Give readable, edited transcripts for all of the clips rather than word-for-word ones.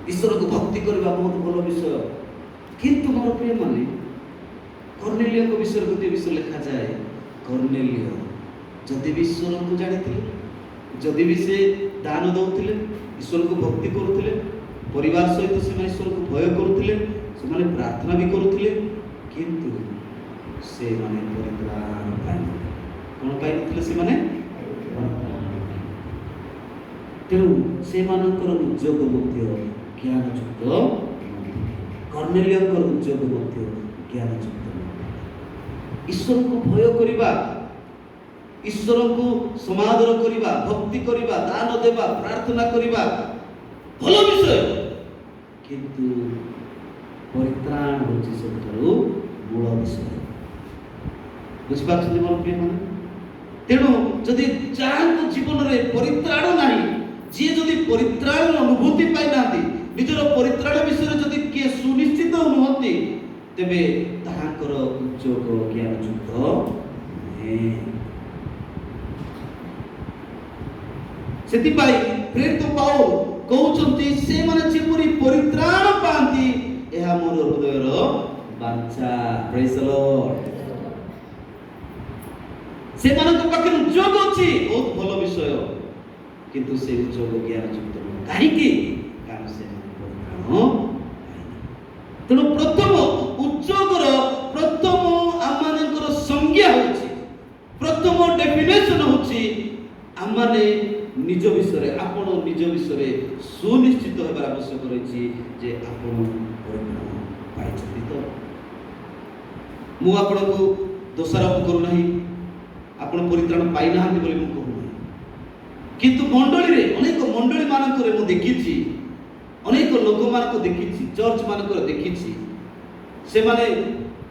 ଈଶ୍ୱରକୁ ଭକ୍ତି କରିବା ବହୁତ ଭଲ ବିଷୟ। କିନ୍ତୁ ମୋର ପ୍ରିୟମାନେ, କର୍ଣ୍ଣେଲିୟଙ୍କ ବିଷୟରେ ଗୋଟିଏ ବିଷୟ ଲେଖାଯାଏ। କର୍ଣ୍ଣେଲିୟ ଯଦି ବି ଈଶ୍ୱରଙ୍କୁ ଜାଣିଥିଲେ, ଯଦି ବି ସେ ଦାନ ଦେଉଥିଲେ, ଈଶ୍ୱରଙ୍କୁ ଭକ୍ତି କରୁଥିଲେ, ପରିବାର ସହିତ ସେମାନେ ଈଶ୍ୱରଙ୍କୁ ଭୟ କରୁଥିଲେ, ସେମାନେ ପ୍ରାର୍ଥନା ବି କରୁଥିଲେ, କିନ୍ତୁ ସେମାନେ ପରିତ୍ରାଣ ପାଇନଥିଲେ। କ'ଣ ପାଇନଥିଲେ ସେମାନେ? ପରିତ୍ରାଣ ପାଇନଥିଲେ। ତେଣୁ ସେମାନଙ୍କର ଉଦ୍ଯୋଗ ମଧ୍ୟ ଜ୍ଞାନଯୁକ୍ତ ନଥିଲା। କର୍ଣ୍ଣେଲିୟଙ୍କର ଉଦ୍ଯୋଗ ମଧ୍ୟ ଜ୍ଞାନଯୁକ୍ତ ନଥିଲା। ଈଶ୍ୱରଙ୍କୁ ଭୟ କରିବା, ଈଶ୍ୱରଙ୍କୁ ସମାଦର କରିବା, ଭକ୍ତି କରିବା, ଦାନ ଦେବା, ପ୍ରାର୍ଥନା କରିବା ଭଲ ବିଷୟ, କିନ୍ତୁ ପରିତ୍ରାଣ ହେଉଛି ସବୁଠାରୁ ମୂଳ ବିଷୟ। ବୁଝିପାରୁଛନ୍ତି ମୋର ପ୍ରିୟମାନେ? ତେଣୁ ଯଦି ଯାହାଙ୍କ ଜୀବନରେ ପରିତ୍ରାଣ ନାହିଁ, ଯିଏ ଯଦି ପରିତ୍ରାଣର ଅନୁଭୂତି ପାଇନାହାନ୍ତି, ନିଜର ପରିତ୍ରାଣ ବିଷୟରେ ଯଦି କିଏ ସୁନିଶ୍ଚିତ ନୁହନ୍ତି, ତେବେ ତାହାଙ୍କର ଉଦ୍ଯୋଗ ଜ୍ଞାନଯୁକ୍ତ ନୁହେଁ। ସେଥିପାଇଁ ପ୍ରେରିତ ପାଉଲ କହୁଛନ୍ତି, ସେମାନେ ଯେପରି ପରିତ୍ରାଣ ପାଆନ୍ତି, ଏହା ମୋର ହୃଦୟର ବାଞ୍ଛା। Praise the Lord. ସେମାନଙ୍କ ପାଖରେ ଉଦ୍ଯୋଗ ଅଛି, ବହୁତ ଭଲ ବିଷୟ, କିନ୍ତୁ ସେ ଉଦ୍ଯୋଗ ଜ୍ଞାନଯୁକ୍ତ ନୁହେଁ। କାହିଁକି? କାରଣ ସେମାନେ ପରିତ୍ରାଣ ପାଇନାହାନ୍ତି। ତେଣୁ ପ୍ରଥମ ଉଦ୍ଯୋଗର ପ୍ରଥମ ଆମମାନଙ୍କର ସଂଜ୍ଞା ହେଉଛି, ପ୍ରଥମ ଡେଫିନେସନ ହେଉଛି, ଆମମାନେ ନିଜ ବିଷୟରେ, ଆପଣ ନିଜ ବିଷୟରେ ସୁନିଶ୍ଚିତ ହେବାର ଆବଶ୍ୟକ ରହିଛି ଯେ ଆପଣ ପରିତ୍ରାଣ ପାଇଛନ୍ତି ତ। ମୁଁ ଆପଣଙ୍କୁ ଦୋଷାରୋପ କରୁନାହିଁ, ଆପଣ ପରିତ୍ରାଣ ପାଇନାହାନ୍ତି ବୋଲି ମୁଁ କହୁନାହିଁ। କିନ୍ତୁ ମଣ୍ଡଳୀରେ, ଅନେକ ମଣ୍ଡଳୀ ମାନଙ୍କରେ ମୁଁ ଦେଖିଛି, ଅନେକ ଲୋକମାନଙ୍କୁ ଦେଖିଛି, ଚର୍ଚ୍ଚ ମାନଙ୍କରେ ଦେଖିଛି, ସେମାନେ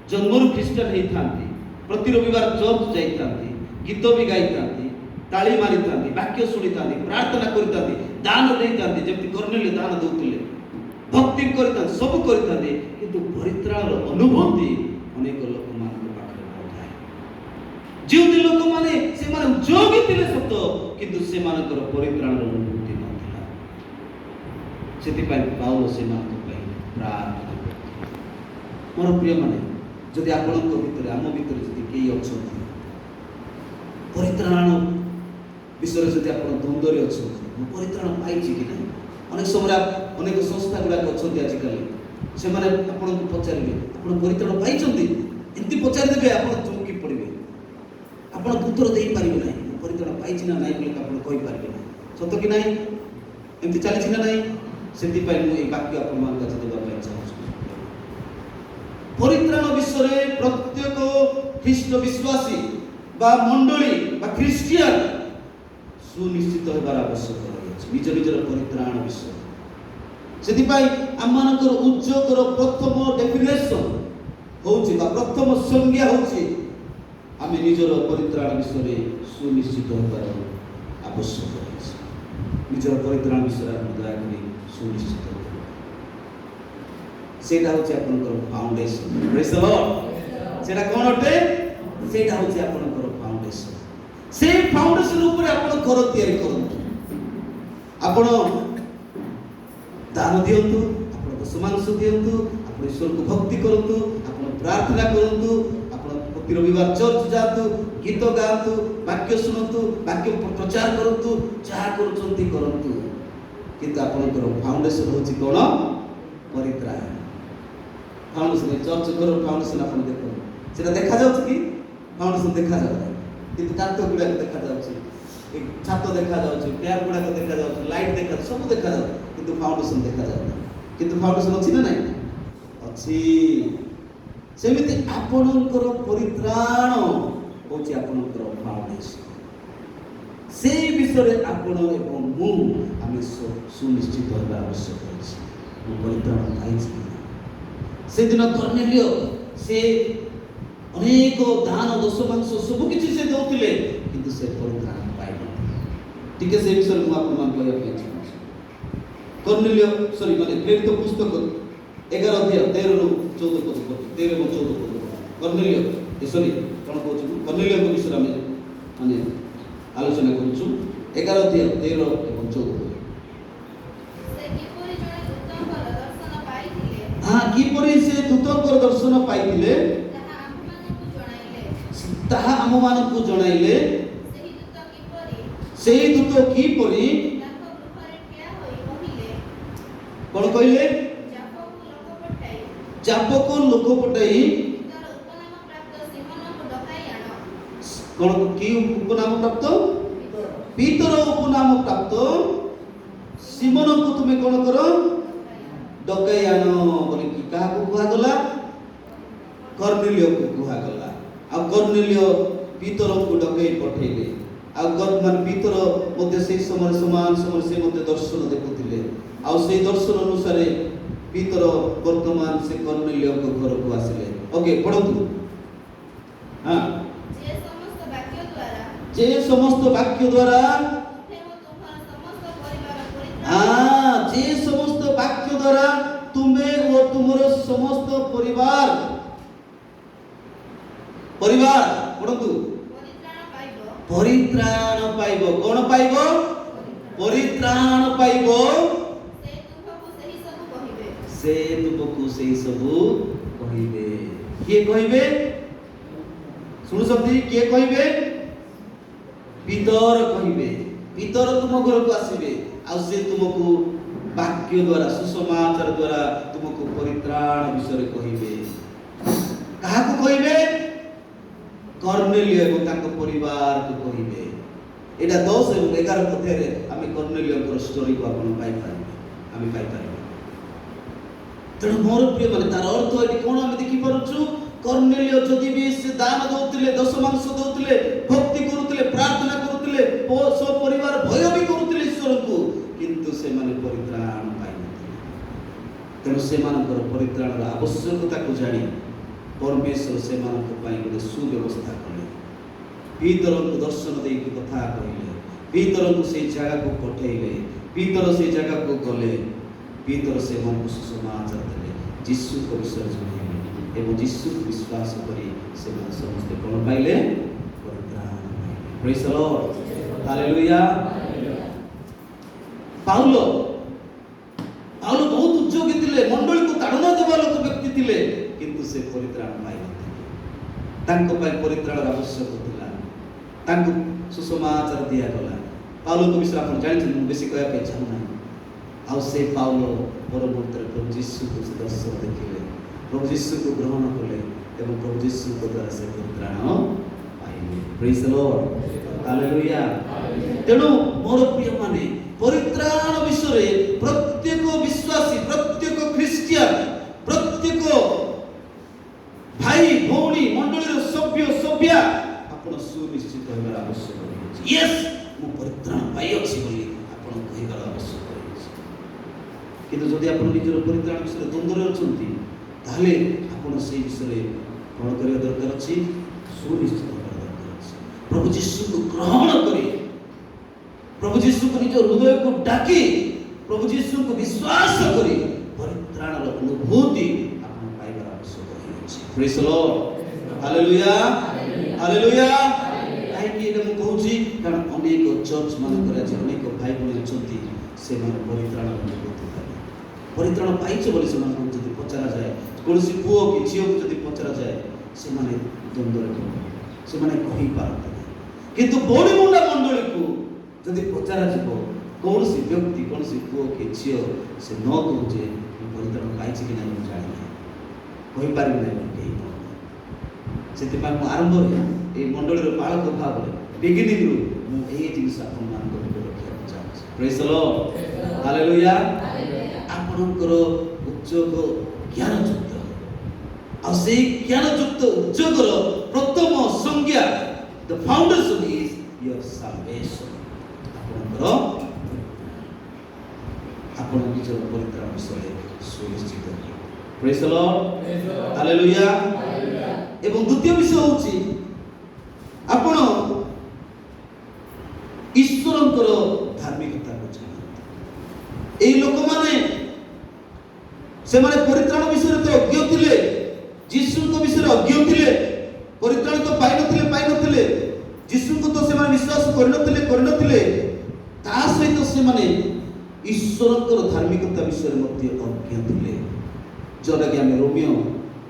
ଜନ୍ମରୁ ଖ୍ରୀଷ୍ଟିଆନ ହେଇଥାନ୍ତି, ପ୍ରତି ରବିବାର ଚର୍ଚ୍ଚ ଯାଇଥାନ୍ତି, ଗୀତ ବି ଗାଇଥାନ୍ତି, ତାଳି ମାରିଥାନ୍ତି, ବାକ୍ୟ ଶୁଣିଥାନ୍ତି, ପ୍ରାର୍ଥନା କରିଥାନ୍ତି, ଦାନ ଦେଇଥାନ୍ତି, ଯେମିତି କର୍ଣ୍ଣେଲିୟ ଦାନ ଦେଉଥିଲେ, ଭକ୍ତି କରିଥାନ୍ତି, ସବୁ କରିଥାନ୍ତି, କିନ୍ତୁ ପରିତ୍ରାଣର ଅନୁଭୂତି ଅନେକ ଲୋକମାନଙ୍କ ପାଖରେ ନଥାଏ। ଯେଉଁଠି ଲୋକମାନେ, ସେମାନେ ଉଦ୍ଯୋଗୀ ଥିଲେ ସତ, କିନ୍ତୁ ସେମାନଙ୍କର ପରିତ୍ରାଣର ଅନୁଭୂତି ନଥିଲା। ସେଥିପାଇଁ ପାଉଲ ସେମାନଙ୍କ ପାଇଁ ପ୍ରାର୍ଥନା କରୁଥିଲେ। ମୋର ପ୍ରିୟମାନେ, ଯଦି ଆପଣଙ୍କ ଭିତରେ, ଆମ ଭିତରେ ଯଦି କେହି ଅଛନ୍ତି, ପରିତ୍ରାଣ ବିଷୟରେ ଯଦି ଆପଣ ଦ୍ୱନ୍ଦ୍ୱରେ ଅଛନ୍ତି, ମୁଁ ପରିତ୍ରାଣ ପାଇଛି କି ନାହିଁ। ଅନେକ ସମୟରେ ଅନେକ ସଂସ୍ଥା ଗୁଡ଼ାକ ଅଛନ୍ତି ଆଜିକାଲି, ସେମାନେ ଆପଣଙ୍କୁ ପଚାରିବେ, "ଆପଣ ପରିତ୍ରାଣ ପାଇଛନ୍ତି?" ଏମିତି ପଚାରିଦେବେ, ଆପଣ ଚମକି ପଡ଼ିବେ। ଆପଣ ଉତ୍ତର ଦେଇପାରିବେ ନାହିଁ। ମୁଁ ପରିତ୍ରାଣ ପାଇଛି ନା ନାହିଁ ବୋଲି ଆପଣ କହିପାରିବେ ନାହିଁ। ସତ କି ନାହିଁ? ଏମିତି ଚାଲିଛି ନା ନାହିଁ? ସେଥିପାଇଁ ମୁଁ ଏଇ ବାକ୍ୟ ଆପଣମାନଙ୍କ କାছে ଦେବା ପାଇଁ ଚାହୁଁଛି। ପରିତ୍ରାଣ ବିଷୟରେ ପ୍ରତ୍ୟେକ ଖ୍ରୀଷ୍ଟ ବିଶ୍ୱାସୀ ବା ମଣ୍ଡଳୀ ବା ଖ୍ରୀଷ୍ଟିଆନ ସୁନିଶ୍ଚିତ ହେବାର ଆବଶ୍ୟକ ରହିଅଛି ନିଜ ନିଜର ପରିତ୍ରାଣ ବିଷୟ। ସେଥିପାଇଁ ଆମମାନଙ୍କର ଉଦ୍ଯୋଗର ପ୍ରଥମ ଡେଫିନେସନ ହେଉଛି ବା ପ୍ରଥମ ସଂଜ୍ଞା ହେଉଛି, ଆମେ ନିଜର ପରିତ୍ରାଣ ବିଷୟରେ ସୁନିଶ୍ଚିତ ହେବାର ଆବଶ୍ୟକ ରହିଛି। ନିଜର ପରିତ୍ରାଣ ବିଷୟରେ ଆପଣ ଦୟାକରି ସୁନିଶ୍ଚିତ ହେବେ। ସେଇଟା ହେଉଛି ଆପଣଙ୍କର ଫାଉଣ୍ଡେସନ। Praise the Lord. ସେଇଟା କ'ଣ ଅଟେ? ସେଇଟା ହେଉଛି ଆପଣଙ୍କର ଫାଉଣ୍ଡେସନ। ସେଇ ଫାଉଣ୍ଡେସନ ଉପରେ ଆପଣ ଘର ତିଆରି କରନ୍ତୁ, ଆପଣ ଦାନ ଦିଅନ୍ତୁ, ଆପଣ ଦଶମାଂଶ ଦିଅନ୍ତୁ, ଆପଣ ଈଶ୍ୱରକୁ ଭକ୍ତି କରନ୍ତୁ, ଆପଣ ପ୍ରାର୍ଥନା କରନ୍ତୁ, ଆପଣ ପ୍ରତି ରବିବାର ଚର୍ଚ୍ଚ ଯାଆନ୍ତୁ, ଗୀତ ଗାଆନ୍ତୁ, ବାକ୍ୟ ଶୁଣନ୍ତୁ, ବାକ୍ୟ ପ୍ରଚାର କରନ୍ତୁ, ଯାହା କରୁଛନ୍ତି କରନ୍ତୁ, କିନ୍ତୁ ଆପଣଙ୍କର ଫାଉଣ୍ଡେସନ ହେଉଛି କ'ଣ? ପରିତ୍ରାଣ। ଫାଉଣ୍ଡେସନ, ଚର୍ଚ୍ଚ ଘରର ଫାଉଣ୍ଡେସନ ଆପଣ ଦେଖନ୍ତୁ, ସେଟା ଦେଖାଯାଉଛି କି? ଫାଉଣ୍ଡେସନ ଦେଖାଯାଉନାହିଁ, କିନ୍ତୁ କାନ୍ଥ ଗୁଡ଼ାକ ଦେଖାଯାଉଛି, ଏ ଛାତ ଦେଖାଯାଉଛି, ଟ୍ୟାପ ଗୁଡ଼ାକ ଦେଖାଯାଉଛି, ଲାଇଟ୍ ଦେଖାଯାଉଛି, ସବୁ ଦେଖାଯାଉଛି, କିନ୍ତୁ ଫାଉଣ୍ଡେସନ ଦେଖାଯାଉନାହିଁ। କିନ୍ତୁ ଫାଉଣ୍ଡେସନ ଅଛି ନା ନାହିଁ? ଅଛି। ସେମିତି ଆପଣଙ୍କର ପରିତ୍ରାଣ ହେଉଛି ଆପଣଙ୍କର ଫାଉଣ୍ଡେସନ। ସେଇ ବିଷୟରେ ଆପଣ ଏବଂ ମୁଁ ଆମେ ସୁନିଶ୍ଚିତ ହେବା ଆବଶ୍ୟକ ଅଛି, ମୁଁ ପରିତ୍ରାଣ ପାଇଛି କି ନାହିଁ। ସେଦିନ କର୍ଣ୍ଣେଲିୟ ସେ ଅନେକ ଦାନ, ଦଶମାଂଶ ସବୁ କିଛି ସେ ଦେଉଥିଲେ, କିନ୍ତୁ ସେ ପରିତ୍ରାଣ ପାଇନଥିଲେ। ଟିକେ ସେ ବିଷୟରେ ମୁଁ ଆପଣମାନଙ୍କୁ କହିବା ପାଇଁ ଚାହୁଁଛି। କର୍ଣ୍ଣେଲିୟ, ସରି, ମାନେ ପ୍ରେରିତ ପୁସ୍ତକ 11 ଅଧ୍ୟାୟ 13ରୁ 14 ପଦ ପଢ, 13 ଏବଂ 14 ପଦ ପଢ। କର୍ଣ୍ଣେଲିୟ, ସରି, କ'ଣ କହୁଛୁ ମୁଁ? କର୍ଣ୍ଣେଲିୟଙ୍କ ବିଷୟରେ ଆମେ ମାନେ ଆଲୋଚନା କରୁଛୁ। 11 ଅଧ୍ୟାୟ 13 ଏବଂ 14 ପଦ। ସେ କିପରି ଜଣେ ଦୂତଙ୍କ ହଁ, କିପରି ସେ ଦୂତଙ୍କର ଦର୍ଶନ ପାଇଥିଲେ, ତାହା ଆମ୍ଭମାନଙ୍କୁ ଜଣାଇଲେ। ତାହା ଆମମାନଙ୍କୁ ଜଣାଇଲେ। ସେହି ଦୂତ କିପରି ସେଇ ଦୂତ କିପରି ତାଙ୍କ ଗୃହରେ ଠିଆ ହୋଇ କହିଲେ, କ'ଣ କହିଲେ? ଯାଫାକୁ ଲୋକ ପଠାଇ ଯାଫାକୁ ଲୋକ ପଠାଇ ପିତର ଉପନାମ ପ୍ରାପ୍ତ ଶିମୋନକୁ ଡକାଇ ଆଣ। କ'ଣ? କି ଉପନାମ ପ୍ରାପ୍ତ? ପିତର ଉପନାମ ପ୍ରାପ୍ତ ସିମନକୁ ତୁମେ କ'ଣ କର? ଡକାଇ ଆଣ ବୋଲିକି କାହାକୁ କୁହାଗଲା? କର୍ଣ୍ଣିଲିୟକୁ କୁହାଗଲା। ଆଉ କର୍ଣ୍ଣିଲିୟ ପିତରଙ୍କୁ ଡକାଇ ପଠେଇଲେ। ଆଉ ମାନେ ପିତର ମଧ୍ୟ ସେଇ ସମୟରେ, ସମାନ ସମୟରେ ସେ ମଧ୍ୟ ଦର୍ଶନ ଦେଖୁଥିଲେ। ଆଉ ସେଇ ଦର୍ଶନ ଅନୁସାରେ ପିତର ବର୍ତ୍ତମାନ ସେ କର୍ଣ୍ଣିଲିୟଙ୍କ ଘରକୁ ଆସିଲେ। ଓକେ, ପଢ଼ନ୍ତୁ। ହଁ। ଯେ ସମସ୍ତ ବାକ୍ୟ ଦ୍ୱାରା ଯେ ସମସ୍ତ ବାକ୍ୟ ଦ୍ୱାରା ତୁମ୍ଭେ ଓ ତୁମ୍ଭର ସମସ୍ତ ପରିବାର ପରିତ୍ରାଣ ଯେ ସମସ୍ତ ବାକ୍ୟ ଦ୍ୱାରା ତୁମେ ଓ ତୁମର ସମସ୍ତ ପରିବାର, ପରିବାର, ପଢ଼ନ୍ତୁ। ପରିତ୍ରାଣ ପାଇବ। ପରିତ୍ରାଣ ପାଇବ। କଣ ପାଇବ? ପରିତ୍ରାଣ ପାଇବ। ସେ ତୁମ୍ଭକୁ ସେହି ସବୁ କହିବେ। ସେ ତୁମକୁ ସେଇ ସବୁ କହିବେ। କିଏ କହିବେ? ଶୁଣୁଛନ୍ତି? କିଏ କହିବେ? ପିତର କହିବେ। ପିତର ତୁମ ଘରକୁ ଆସିବେ ଆଉ ସେ ତୁମକୁ ବାକ୍ୟ ଦ୍ୱାରା, ସୁସମାଚାର ଦ୍ୱାରା ତୁମକୁ ପରିତ୍ରାଣ ବିଷୟରେ କହିବେ। କାହାକୁ କହିବେ? କର୍ଣ୍ଣେଲିୟ ଏବଂ ତାଙ୍କ ପରିବାରକୁ କହିବେ। ଏଇଟା 10 ଏବଂ 11 ଅଧ୍ୟାୟରେ ଆମେ କର୍ଣ୍ଣେଲିୟଙ୍କର ଷ୍ଟୋରିକୁ ଆପଣ ପାଇପାରିବେ, ଆମେ ପାଇପାରିବା। ତେଣୁ ମୋର ପ୍ରିୟ ମାନେ, ତାର ଅର୍ଥ ଏଠି କ'ଣ ଆମେ ଦେଖିପାରୁଛୁ? କର୍ଣ୍ଣେଲିୟ ଯଦି ବି ସେ ଦାନ ଦଉଥିଲେ, ଦଶମାଂଶ ଦଉଥିଲେ, ଭକ୍ତି କରୁଥିଲେ, ପ୍ରାର୍ଥନା କରୁଥିଲେ ଓ ସପରିବାର ଭୟ ବି କରୁଥିଲେ ଈଶ୍ୱରଙ୍କୁ, କିନ୍ତୁ ସେମାନେ ପରିତ୍ରାଣ ପାଇନଥିଲେ। ତେଣୁ ସେମାନଙ୍କର ପରିତ୍ରାଣର ଆବଶ୍ୟକତାକୁ ଜାଣି ପରମେଶ୍ୱର ସେମାନଙ୍କ ପାଇଁ ଗୋଟେ ସୁବ୍ୟବସ୍ଥା କଲେ। ପିତରଙ୍କୁ ଦର୍ଶନ ଦେଇକି କଥା କହିଲେ, ପିତରଙ୍କୁ ସେଇ ଜାଗାକୁ ପଠେଇଲେ। ପିତର ସେଇ ଜାଗାକୁ ଗଲେ। ପିତର ସେମାନଙ୍କୁ ସୁସମାଚାର ଦେଲେ, ଯୀଶୁଙ୍କ ବିଷୟରେ ଜଣାଇଲେ ଏବଂ ଯୀଶୁକୁ ବିଶ୍ୱାସ କରି ସେମାନେ ସମସ୍ତେ କ'ଣ ପାଇଲେ? ପରିତ୍ରାଣ ପାଇଲେ। Praise the Lord. Hallelujah. Paul, Paul ବହୁତ ଉଦ୍ୟୋଗୀ ଥିଲେ, ମଣ୍ଡଳୀକୁ ତାଡ଼ନା ଦେବା ଲୋକ ବ୍ୟକ୍ତି ଥିଲେ, କିନ୍ତୁ ସେ ପରିତ୍ରାଣ ପାଇନଥିଲେ। ତାଙ୍କ ପାଇଁ ପରିତ୍ରାଣର ଆବଶ୍ୟକ ଥିଲା। ତାଙ୍କୁ ସୁସମାଚାର ଦିଆଗଲା। ପାଉଲଙ୍କ ବିଷୟରେ ଆପଣ ଜାଣିଛନ୍ତି, ମୁଁ ବେଶୀ କହିବା ପାଇଁ ଚାହୁଁନାହିଁ। ଆଉ ସେ ପାଉଲ ପର ମୁହୂର୍ତ୍ତରେ ପ୍ରଭୁ ଯୀଶୁଙ୍କୁ ସେ ଦର୍ଶନ ଦେଖିଲେ, ପ୍ରଭୁ ଯୀଶୁଙ୍କୁ ଗ୍ରହଣ କଲେ ଏବଂ ପ୍ରଭୁ ଯୀଶୁଙ୍କ ଦ୍ୱାରା ସେ ପରିତ୍ରାଣ ପାଇଲେ। Praise the Lord. Hallelujah. ତେଣୁ ମୋର ପ୍ରିୟମାନେ, ପରିତ୍ରାଣ ବିଷୟରେ ପ୍ରତ୍ୟେକ ବିଶ୍ୱାସୀ, ପ୍ରତ୍ୟେକ ଖ୍ରୀଷ୍ଟିଆନ, ପ୍ରତ୍ୟେକ ଭାଇ ଭଉଣୀ, ମଣ୍ଡଳୀର ସଭ୍ୟ ସଭ୍ୟା, ଆପଣ ସୁନିଶ୍ଚିତ ହେବାର ଆବଶ୍ୟକ ରହିଛି। ୟେସ୍, ମୁଁ ପରିତ୍ରାଣ ପାଇଅଛି ବୋଲି ଆପଣ କହିବାର ଆବଶ୍ୟକ ରହିଛି। କିନ୍ତୁ ଯଦି ଆପଣ ନିଜର ପରିତ୍ରାଣ ବିଷୟରେ ଦ୍ୱନ୍ଦ୍ୱରେ ଅଛନ୍ତି, ତାହେଲେ ଆପଣ ସେଇ ବିଷୟରେ କ'ଣ କରିବା ଦରକାର ଅଛି? ସୁନିଶ୍ଚିତ ହେବାର ଦରକାର ଅଛି। ପ୍ରଭୁ ଯୀଶୁଙ୍କୁ ଗ୍ରହଣ କରି, ପ୍ରଭୁ ଯୀଶୁଙ୍କୁ ନିଜ ହୃଦୟକୁ ଡାକି, ପ୍ରଭୁ ଯୀଶୁଙ୍କୁ ବିଶ୍ୱାସ କରି ପରିତ୍ରାଣର ଅନୁଭୂତି ଆପଣ ପାଇବାର ଆବଶ୍ୟକ ରହିଅଛି। Praise the Lord. Hallelujah. Hallelujah. କାହିଁକି ଏଇଟା ମୁଁ କହୁଛି? କାରଣ ଅନେକ ଚର୍ଚ୍ଚ ମାନଙ୍କରେ ଆଜି ଅନେକ ଭାଇ ଭଉଣୀ ଅଛନ୍ତି, ସେମାନେ ପରିତ୍ରାଣର ଅନୁଭୂତି ପାଇବେ, ପରିତ୍ରାଣ ପାଇଛ ବୋଲି ସେମାନଙ୍କୁ ଯଦି ପଚରାଯାଏ, କୌଣସି ପୁଅ କି ଝିଅକୁ ଯଦି ପଚରାଯାଏ, ସେମାନେ ଦ୍ୱନ୍ଦ୍ୱରେ ପଡ଼ନ୍ତି, ସେମାନେ କହିପାରନ୍ତି ନାହିଁ। କିନ୍ତୁ ବଡ଼ିମୁଣ୍ଡା ମଣ୍ଡଳୀକୁ ଯଦି ପଚରାଯିବ, କୌଣସି ବ୍ୟକ୍ତି, କୌଣସି ପୁଅ କି ଝିଅ ସେ ନ କହୁ ଯେ ମୁଁ ପରିତ୍ରାଣ ପାଇଛି କି ନାହିଁ ମୁଁ ଜାଣିନାହିଁ, କହିପାରିବି ନାହିଁ ବୋଲି କେହି କହନ୍ତି। ସେଥିପାଇଁ ମୁଁ ଆରମ୍ଭରେ ଏଇ ମଣ୍ଡଳୀର ପାଳକ ଭାବରେ ବିଗିନିଂରୁ ମୁଁ ଏଇ ଜିନିଷ ଆପଣମାନଙ୍କ ଭିତରେ ରଖିବାକୁ ଚାହୁଁଛି। Praise the Lord. Hallelujah. ଆପଣଙ୍କର ଉଦ୍ଯୋଗ ଜ୍ଞାନଯୁକ୍ତ, ଆଉ ସେଇ ଜ୍ଞାନଯୁକ୍ତ ଉଦ୍ଯୋଗର ପ୍ରଥମ ସଂଜ୍ଞା, the foundation is your salvation. ଆପଣଙ୍କର, ଆପଣ ନିଜର ପରିତ୍ରାଣ ବିଷୟରେ ସୁନିଶ୍ଚିତ। Praise the Lord. Hallelujah. ଏବଂ ଦ୍ୱିତୀୟ ବିଷୟ ହେଉଛି, ଆପଣ ଈଶ୍ୱରଙ୍କର ଧାର୍ମିକତାକୁ ଜାଣନ୍ତୁ। ଏଇ ଲୋକମାନେ, ସେମାନେ ପରିତ୍ରାଣ ବିଷୟରେ ତ ଅଜ୍ଞ ଥିଲେ, ଯୀଶୁଙ୍କ ବିଷୟରେ ଅଜ୍ଞ ଥିଲେ, ପରିତ୍ରାଣ ତ ପାଇନଥିଲେ, ପାଇନଥିଲେ, ଯୀଶୁଙ୍କୁ ତ ସେମାନେ ବିଶ୍ୱାସ କରିନଥିଲେ, କରିନଥିଲେ। ତା ସହିତ ସେମାନେ ଈଶ୍ୱରଙ୍କର ଧାର୍ମିକତା ବିଷୟରେ ମଧ୍ୟ ଅଜ୍ଞ ଥିଲେ। ଯେଉଁଟାକି ଆମେ ରୋମିଓ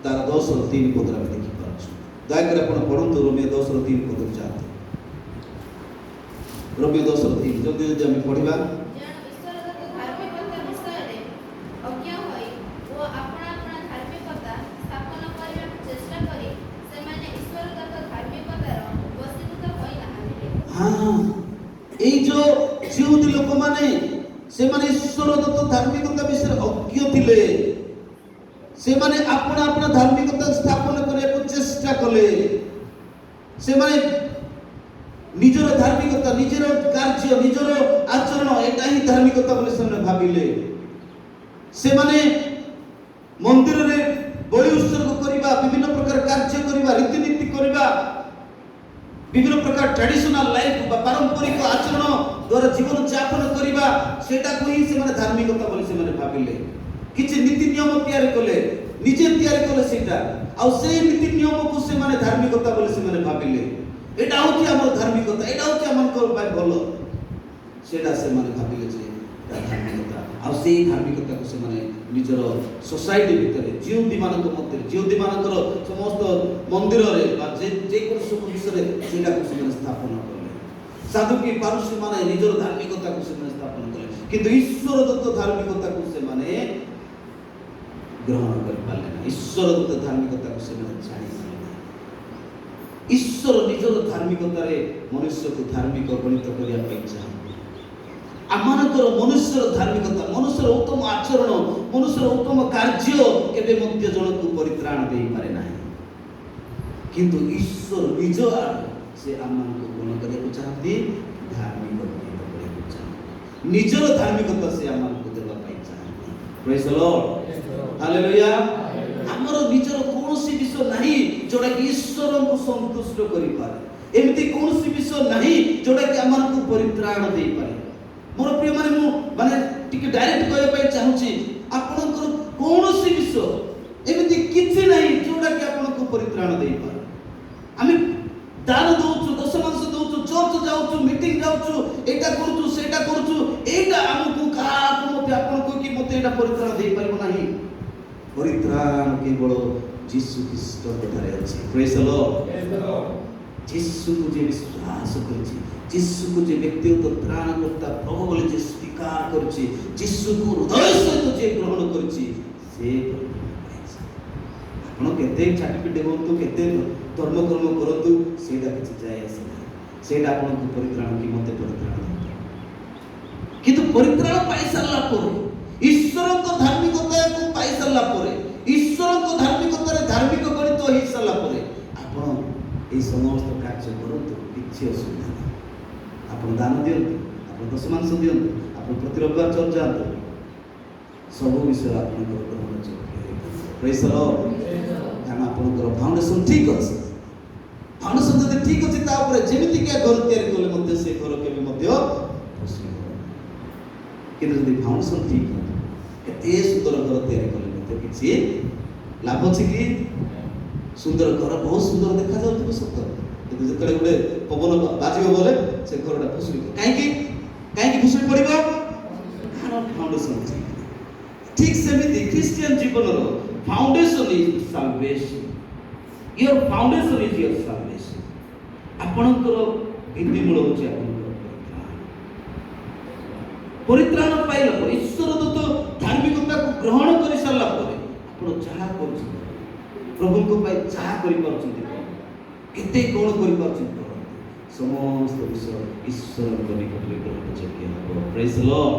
ତାର 10ର 3 ପଦରେ ଆମେ ଦେଖିପାରୁଛୁ। ଦୟାକରି ଆପଣ ପଢ଼ନ୍ତୁ, ରୋମିଓ 10ର 3 ପଦକୁ ଯାଆନ୍ତୁ। ରୋମିଓ 10ର 3 ଜଲ୍ଦି ଯଦି ଆମେ ପଢ଼ିବା। ଯେଣୁ ଈଶ୍ୱରଦତ୍ତ ଧାର୍ମିକତା ବିଷୟରେ ଅଜ୍ଞ ହୋଇ ଓ ଆପଣା ଆପଣା ଧାର୍ମିକତା ସ୍ଥାପନ କରିବାକୁ ଚେଷ୍ଟା କରି ସେମାନେ ଈଶ୍ୱରଦତ୍ତ ଧାର୍ମିକତାର ବଶୀଭୂତ ହୋଇନାହାନ୍ତି। ହଁ, ଏଇ ଯୋଉ ଯିହୁଦୀ ଲୋକମାନେ, ସେମାନେ ଈଶ୍ୱର ଦତ୍ତ ଧାର୍ମିକତା ବିଷୟରେ ଅଜ୍ଞ ଥିଲେ। ସେମାନେ ଆପଣା ଆପଣା ଧାର୍ମିକତା ସ୍ଥାପନ କରିବାକୁ ଚେଷ୍ଟା କଲେ। ସେମାନେ ନିଜର ଧାର୍ମିକତା, ନିଜର କାର୍ଯ୍ୟ, ନିଜର ଆଚରଣ, ଏଇଟା ହିଁ ଧାର୍ମିକତା ବୋଲି ସେମାନେ ଭାବିଲେ। ସେମାନେ ମନ୍ଦିରରେ ବଳି ଉତ୍ସର୍ଗ କରିବା, ବିଭିନ୍ନ ପ୍ରକାର କାର୍ଯ୍ୟ କରିବା, ରୀତିନୀତି କରିବା, ବିଭିନ୍ନ ପ୍ରକାର ଟ୍ରାଡିସନାଲ ଲାଇଫ ବା ପାରମ୍ପରିକ ଆଚରଣ ଦ୍ୱାରା ଜୀବନ ଯାପନ କରିବା, ସେଇଟାକୁ ହିଁ ସେମାନେ ଧାର୍ମିକତା ବୋଲି ସେମାନେ ଭାବିଲେ। କିଛି ନୀତି ନିୟମ ତିଆରି କଲେ, ନିଜେ ତିଆରି କଲେ ସେଇଟା। ଆଉ ସେଇ ନୀତି ନିୟମକୁ ସେମାନେ ଧାର୍ମିକତା ବୋଲି ସେମାନେ ଭାବିଲେ। ଏଇଟା ହେଉଛି ଆମର ଧାର୍ମିକତା, ଏଇଟା ହେଉଛି ଆମଙ୍କର ପାଇଁ ଭଲ। ସେଇଟା ସେମାନେ ଭାବିଲେ ଯେ ଏଇଟା ଧାର୍ମିକତା। ଆଉ ସେଇ ଧାର୍ମିକତାକୁ ସେମାନେ ନିଜର ସୋସାଇଟି ଭିତରେ, ଯିହୁଦୀମାନଙ୍କ ମଧ୍ୟରେ, ଯିହୁଦୀମାନଙ୍କର ସମସ୍ତ ମନ୍ଦିରରେ ବା ଯେକୌଣସି ସବୁ ବିଷୟରେ ସେଇଟାକୁ ସେମାନେ ସ୍ଥାପନ କଲେ। ସାଦୁକୀ, ଫାରୂଶୀମାନେ ନିଜର ଧାର୍ମିକତାକୁ ସେମାନେ ସ୍ଥାପନ କଲେ, କିନ୍ତୁ ଈଶ୍ୱର ଦତ୍ତ ଧାର୍ମିକତାକୁ ସେମାନେ ଗ୍ରହଣ କରିପାରିଲେ ନାହିଁ। ଈଶ୍ୱର ଦତ୍ତ ଧାର୍ମିକତାକୁ ସେମାନେ ଜାଣିପାରିଲେ ନାହିଁ। ଈଶ୍ୱର ନିଜର ଧାର୍ମିକତାରେ ମନୁଷ୍ୟକୁ ଧାର୍ମିକ ଗଣିତ କରିବା ପାଇଁ ଚାହାନ୍ତି। ଆମମାନଙ୍କର ମନୁଷ୍ୟର ଧାର୍ମିକତା, ମନୁଷ୍ୟର ଉତ୍ତମ ଆଚରଣ, ମନୁଷ୍ୟର ଉତ୍ତମ କାର୍ଯ୍ୟ କେବେ ମଧ୍ୟ ଜଣକୁ ପରିତ୍ରାଣ ଦେଇପାରେ ନାହିଁ। କିନ୍ତୁ ଈଶ୍ୱର ନିଜ ଆଡ଼ୁ ସେ ଆମମାନଙ୍କୁ କ'ଣ କରିବାକୁ ଚାହାନ୍ତି? ଧାର୍ମିକ ଗଣିତ କରିବାକୁ ଚାହାନ୍ତି। ନିଜର ଧାର୍ମିକତା ସେ ଆମମାନଙ୍କୁ ଦେବା ପାଇଁ ଚାହାନ୍ତି। Praise the Lord. Hallelujah. ଆମର ନିଜର କୌଣସି ବିଷୟ ନାହିଁ ଯୋଉଟାକି ଈଶ୍ୱରଙ୍କୁ ସନ୍ତୁଷ୍ଟ କରିପାରେ। ଏମିତି କୌଣସି ବିଷୟ ନାହିଁ ଯୋଉଟାକି ଆମମାନଙ୍କୁ ପରିତ୍ରାଣ ଦେଇପାରେ। ମୋର ପ୍ରିୟମାନେ, ମୁଁ ମାନେ ଟିକେ ଡାଇରେକ୍ଟ କହିବା ପାଇଁ ଚାହୁଁଛି, ଆପଣଙ୍କର କୌଣସି ବିଷୟ ଏମିତି କିଛି ନାହିଁ ଯୋଉଟାକି ଆପଣଙ୍କୁ ପରିତ୍ରାଣ ଦେଇପାରେ। ଆମେ ଦାନ ଦଉଛୁ, ଦଶମାଂଶ ଦଉଛୁ, ଚର୍ଚ୍ଚ ଯାଉଛୁ, ମିଟିଂ ଯାଉଛୁ, ଏଇଟା କରୁଛୁ, ସେଇଟା କରୁଛୁ, ଏଇଟା ଆମକୁ କାହାକୁ ମଧ୍ୟ, ଆପଣଙ୍କୁ କି ମୋତେ ଏଇଟା ପରିତ୍ରାଣ ଦେଇପାରିବ ନାହିଁ। ପରିତ୍ରାଣ କେବଳ ଯୀଶୁ ଖ୍ରୀଷ୍ଟଙ୍କ ଠାରେ ଅଛି। Praise the Lord. ଯୀଶୁକୁ ଯିଏ ବିଶ୍ୱାସ କରିଛି, ଯୀଶୁକୁ ଯିଏ ବ୍ୟକ୍ତିଗତ ତ୍ରାଣକର୍ତ୍ତା ପ୍ରଭୁ ବୋଲି ଯିଏ ସ୍ୱୀକାର କରିଛି, ଯୀଶୁକୁ ହୃଦୟ ସହିତ ଯିଏ ଗ୍ରହଣ କରିଛି, ସେ ପରିତ୍ରାଣ ପାଇଛି। ଆପଣ କେତେ ସାର୍ଟିଫିକେଟ୍ ହୁଅନ୍ତୁ, କେତେ ଧର୍ମକର୍ମ କରନ୍ତୁ, ସେଇଟା କିଛି ଯାଏ ଆସେ ନାହିଁ। ସେଇଟା ଆପଣଙ୍କୁ ପରିତ୍ରାଣ କି ମୋତେ ପରିତ୍ରାଣ ଦେଇପାରେ। କିନ୍ତୁ ପରିତ୍ରାଣ ପାଇସାରିଲା ପରେ, ଈଶ୍ୱରଙ୍କ ଧାର୍ମିକତାକୁ ପାଇସାରିଲା ପରେ, ଈଶ୍ୱରଙ୍କ ଧାର୍ମିକତାରେ ଧାର୍ମିକ ଗଣିତ ହେଇସାରିଲା ପରେ ଆପଣ ଏଇ ସମସ୍ତ କାର୍ଯ୍ୟ କରନ୍ତୁ, କିଛି ଅସୁବିଧା ନାହିଁ। ଆପଣ ଦାନ ଦିଅନ୍ତୁ, ଆପଣ ଦଶମାଂଶ ଦିଅନ୍ତୁ, ଆପଣ ପ୍ରତି ରବିବାର ଚର୍ଚ୍ଚ ଯାଆନ୍ତୁ, ସବୁ ବିଷୟ ଆପଣଙ୍କର ଗ୍ରହଣ ଯୋଗ୍ୟ ହେଇପାରିବ। Praise the Lord. କାରଣ ଆପଣଙ୍କର ଫାଉଣ୍ଡେସନ ଠିକ୍ ଅଛି। ଫାଉଣ୍ଡେସନ ଯଦି ଠିକ୍ ଅଛି, ତା ଉପରେ ଯେମିତିକିଆ ଘର ତିଆରି କଲେ ମଧ୍ୟ ସେ ଘର କେବେ ମଧ୍ୟ ଭୁଶୁଡ଼ିବ ନାହିଁ। କିନ୍ତୁ ଯଦି ଫାଉଣ୍ଡେସନ ଠିକ୍ ନଥିବ, କେତେ ସୁନ୍ଦର ଘର ତିଆରି କଲେ ମଧ୍ୟ କିଛି ଲାଭ ଅଛି କି? ସୁନ୍ଦର ଘର ବହୁତ ସୁନ୍ଦର ଦେଖାଯାଉଥିବ ସତ, କିନ୍ତୁ ଯେତେବେଳେ ଗୋଟେ ପବନ ବାଜିବ ବୋଲେ ସେ ଘରଟା ଭୁଶୁଡ଼ି। କାହିଁକି? କାହିଁକି ଭୁଶୁଡ଼ି ପଡ଼ିବ? କାରଣ ଫାଉଣ୍ଡେସନ ଠିକ୍ ନାହିଁ। ଠିକ୍ ସେମିତି ଖ୍ରୀଷ୍ଟିଆନ ଜୀବନର foundation is salvation. Your foundation is your salvation. ଆପଣଙ୍କର ଭିତ୍ତିମୂଳ ହେଉଛି ଆପଣଙ୍କର ପରିତ୍ରାଣ। ପରିତ୍ରାଣ ପାଇଲା ପରେ, ଈଶ୍ୱର ଦତ୍ତ ଧାର୍ମିକତାକୁ ଗ୍ରହଣ କରିସାରିଲା ପରେ ଆପଣ ଯାହା କରୁଛନ୍ତି, ପ୍ରଭୁଙ୍କ ପାଇଁ ଯାହା କରିପାରୁଛନ୍ତି କରନ୍ତୁ। କେତେ କ'ଣ କରିପାରୁଛନ୍ତି କରନ୍ତୁ। ସମସ୍ତ ବିଷୟ ଈଶ୍ୱରଙ୍କ ନିକଟରେ ଗ୍ରହଣ ଯୋଗ୍ୟ ହେବ। Praise the Lord.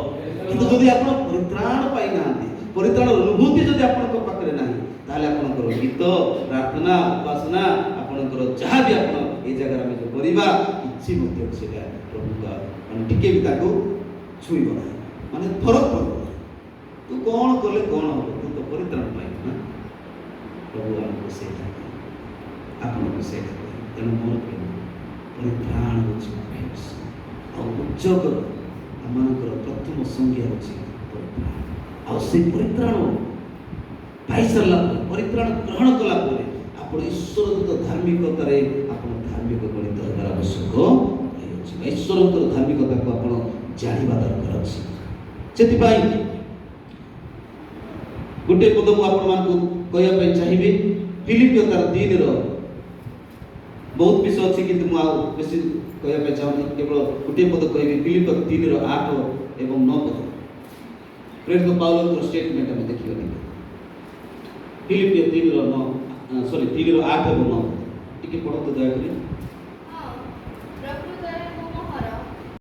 କିନ୍ତୁ ଯଦି ଆପଣ ପରିତ୍ରାଣ ପାଇନାହାନ୍ତି, ପରିତ୍ରାଣ ଅନୁଭୂତି ଯଦି ଆପଣଙ୍କ ପାଖରେ ନାହିଁ, ତାହେଲେ ଆପଣଙ୍କର ଗୀତ, ପ୍ରାର୍ଥନା, ଉପାସନା, ଆପଣଙ୍କର ଯାହା ବି ଆପଣ ଏଇ ଜାଗାରେ ଆମେ ଯେଉଁ କରିବା, କିଛି ମଧ୍ୟ ସେଇଟା ପ୍ରଭୁଙ୍କ ମାନେ ଟିକେ ବି ତାକୁ ଛୁଇଁବ ନାହିଁ, ମାନେ ଫରକ ପଡ଼ିବ ନାହିଁ। ତୁ କ'ଣ କଲେ କ'ଣ ହବ? ତୁ ତ ପରିତ୍ରାଣ ପାଇବୁ ନା। ପ୍ରଭୁ ଆମକୁ ସେଇଟା କହିବେ, ଆପଣଙ୍କୁ ସେଇଟା କହିବେ। ତେଣୁ ମୋର ପ୍ରେମ, ପରିତ୍ରାଣ ହେଉଛି ମୁଖ୍ୟ ବିଷୟ। ଆଉ ଉଦ୍ଯୋଗର ଆମମାନଙ୍କର ପ୍ରଥମ ସଂଜ୍ଞା ହେଉଛି ପରିତ୍ରାଣ। ଆଉ ସେ ପରିତ୍ରାଣ ପାଇସାରିଲା ପରେ, ପରିତ୍ରାଣ ଗ୍ରହଣ କଲା ପରେ ଆପଣ ଈଶ୍ୱରଙ୍କ ଧାର୍ମିକତାରେ ଆପଣ ଧାର୍ମିକ ଗଣିତ ହେବାର ଆବଶ୍ୟକ ରହିଅଛି ବା ଈଶ୍ୱରଙ୍କର ଧାର୍ମିକତାକୁ ଆପଣ ଜାଣିବା ଦରକାର ଅଛି। ସେଥିପାଇଁ ଗୋଟିଏ ପଦ ମୁଁ ଆପଣମାନଙ୍କୁ କହିବା ପାଇଁ ଚାହିଁବି। ଫିଲିପିଓ ତାର 3ର, ବହୁତ ବିଷୟ ଅଛି, କିନ୍ତୁ ମୁଁ ଆଉ ବେଶୀ କହିବା ପାଇଁ ଚାହୁଁନି। କେବଳ ଗୋଟିଏ ପଦ କହିବି। ଫିଲିପିଓ 3ର 8 ଏବଂ 9 ପଦ, ପ୍ରେରିତ ପାଉଲଙ୍କର ଷ୍ଟେଟମେଣ୍ଟ ଆମେ ଦେଖିବା ଟିକେ। ଫିଲିପିଓ 3ର 9, ସରି, 3ର 8 ଏବଂ 9 ପଦ ଟିକେ ପଢ଼ନ୍ତୁ ଦୟାକରି।